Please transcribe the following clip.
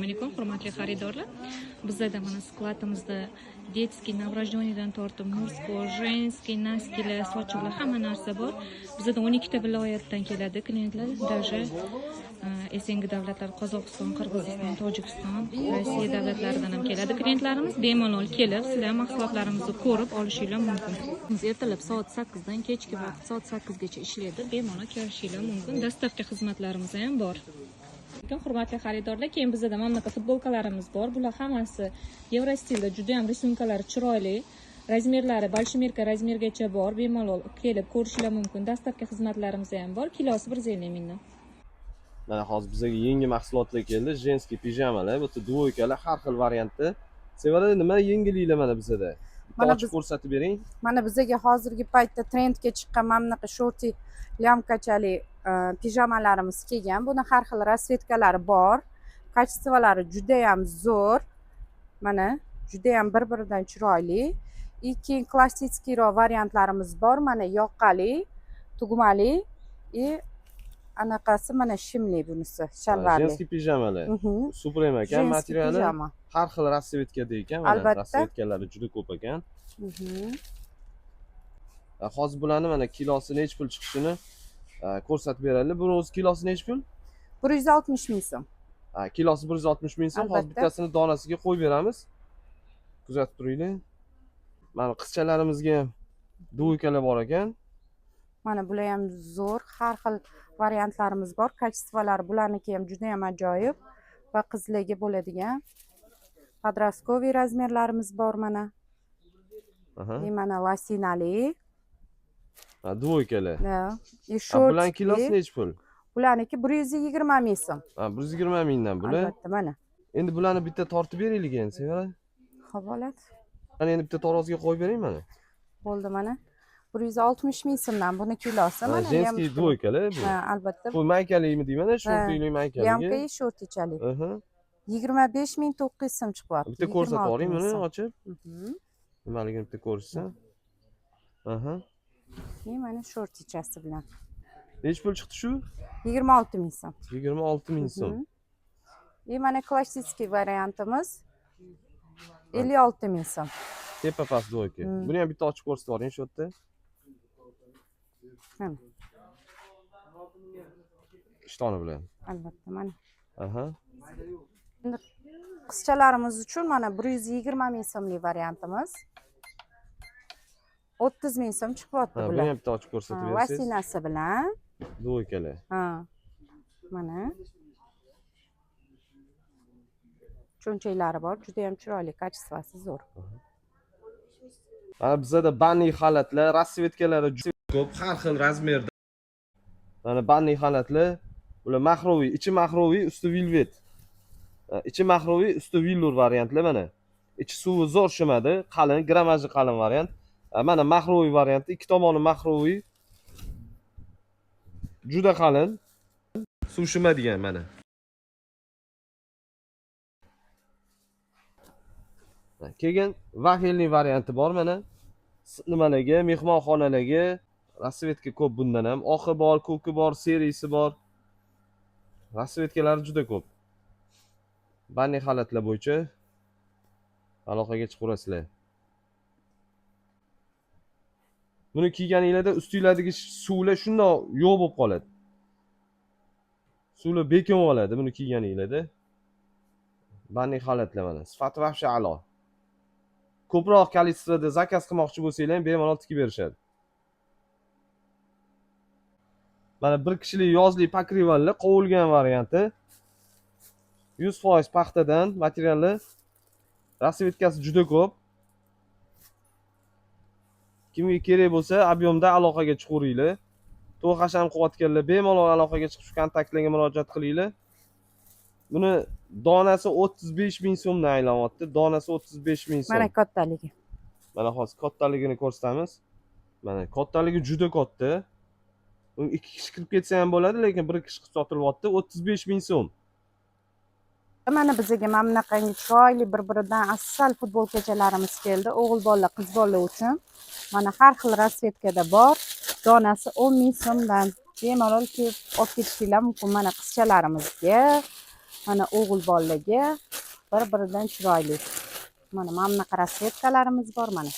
Alaykum, hurmatli xaridorlar. Bizada mana skladimizda детский, новорожденный dan tortib мужской, женский носки lar, sochiqlar, hamma narsa bor. Bizada 12 ta viloyatdan keladi klientlar, даже СНГ davlatlari, Qozog'iston, Qirg'iziston, Tojikiston, Rossiya davlatlaridan ham keladi klientlarimiz. Bemalol kelib, sizlar mahsulotlarimizni ko'rib olishinglar mumkin. Biz ertalab soat 8 dan kechki vaqt soat 8 gacha ishlaydi. Bemalol kelishinglar mumkin. Доставка xizmatlarimiz ham bor. Hurmatli xaridorlar, keyin bizda mana bunaqa futbolkalarimiz bor. Bular hammasi Evrostilda, juda ham рисунка lari chiroyli. Razmerlari большой мерка razmergacha bor. Bemalol kelib ko'rishinglar mumkin. Доставка xizmatlarimiz ham bor. Kilosi 150 mingdan. Mana hozir bizga yangi mahsulotlar keldi. Женский pijamalar, bu yerda двойка lar har xil variantda. Sevara, nima yangiliklar mana bizada? Bitta Mana ochib ko'rsatib bering. Mana bizaga hozirgi paytda trendga chiqqan mana bunaqa шорты лямка chali pijamalarimiz kelgan. Buni har xil расцветка lari bor. Качество lari judayam zo'r. Mana, judayam bir biridan chiroyli. И keyin klassik variantlarimiz bor. Mana, yoqali, tugmali и anaqasi, mana, shimli bunisi, shalvarli. Женский pijamalar. Supreme ekan Женский materiali. pijama. Har xil расцветка da ekan. Mana, Albatta. расцветка lari juda ko'p ekan. Hozir bularni mana kilosi nechi pul chiqishini ko'rsatib beradi. Buni o'zi kilosi nechi pul? 160 ming so'm. Ha, kilosi 160 ming so'm. Hozir Albatta. bittasini donasiga qo'yib beramiz. Kuzatib turinglar. Mana, qizchalarimizga ham двойка lar bor ekan. Mana, bular ham zo'r, har xil variantlarimiz bor. Качество lari bularniki ham juda ham ajoyib va qizlarga bo'ladigan подростковый razmerlarimiz bor, mana. И mana лосина li. Ha, двойка lar. Да. И Ha, bularning kilosi шортики. nechi pul? Bularniki 120 ming so'm. Ha, 120 mingdan bular. Albatta, mana. Endi bularni bitta tortib beraylik endi, Sevara. Xo'p, bo'ladi. Mana, endi bitta taroziga qo'yib bering mana. Bo'ldi, mana. 160 ming so'mdan buni kilosi. Ha, Mana, женский лямка. двойка lar bu. Ha, albatta. Bu maykalimi deyman, шортик li maykaligi. Лямка и шортик chali. 25 900 so'm chiqyapti. Bitta ko'rsatib 26 yuboring ming buni so'm. ochib. Nimaligini bitta ko'rishsin. Aha. И mana шортик chasi bilan. Nechi pul chiqdi shu? 26 ming so'm. 26 ming so'm. И mana klassik variantimiz 56 ming so'm. Tepa past двойка. Buni ham bitta ochib ko'rsatib yuboring shu yerda. Mana. Ishtoni bilan. Albatta, mana. Endi qizchalarimiz uchun mana 120 ming so'mlik variantimiz. 30 ming so'm chiqyapti Ha, buni bular. ham bitta ochib ko'rsatib bersangiz. Лосина si bilan. Двойка lar. Ha. Mana. Cho'nchaklari bor, juda ham chiroyli, качество si zo'r. Mana bizada банный xalatlar, расцветка lari juda ko'p, har xil razmerda. Mana банный xalatlar, bular махровый, ichi махровый, usti velvet. Ha, ichi махровый, usti velour variantlar mana. Ichi suvi zo'r shimadi, qalin, grammaji qalin variant. Ha, mana махровый varianti, ikki tomoni махровый. Juda qalin. Suv shimadigan mana. Ha, keyin вафельный varianti bor mana. Nimalarga, mehmonxonalarga расцветка ko'p bundan ham. Oqi bor, ko'ki bor, серый si bor. Расцветка lari juda ko'p. Банный xalatlar bo'yicha aloqaga chiqaverasizlar. Buni kiyganinglarda ustinglardagi suvlar shundoq yo'q bo'lib qoladi. Suvlar bekinib oladi buni kiyganinglarda. Банный xalatlar mana. Sifati вообще a'lo. Ko'proq количество da zakaz qilmoqchi bo'lsanglar ham bemalol tikib berishadi. Mana bir kishilik yozlik покрывалlar qovurilgan varianti. 100% paxtadan materiali. Расцветка si juda ko'p. Kimga kerak bo'lsa, объем da aloqaga chiqaveringlar. To'y hasham qilayotganlar bemalol aloqaga chiqib shu kontaktlarga murojaat qilinglar. Buni donasi 35 ming so'mdan aylanyapti. Donasi 35 ming so'm. Mana kattaligi. Mana hozir kattaligini ko'rsatamiz. Mana kattaligi juda katta. Uni 2 kishi kirib ketsa ham bo'ladi, lekin bir kishi qilib sotilyapti 35 ming so'm. Mana bizga mana bunaqangi chiroyli bir-biridan asal futbolkachalarimiz keldi. O'g'il bolalar, qiz bolalar uchun. Mana har xil расцветка da bor. Donasi 10 ming so'mdan. Bemalol kelib olib ketishinglar mumkin. Mana qizchalarimizga, Mana o'g'il bolalarga bir biridan chiroyli. Mana bunaqa расцветка larimiz bor, mana.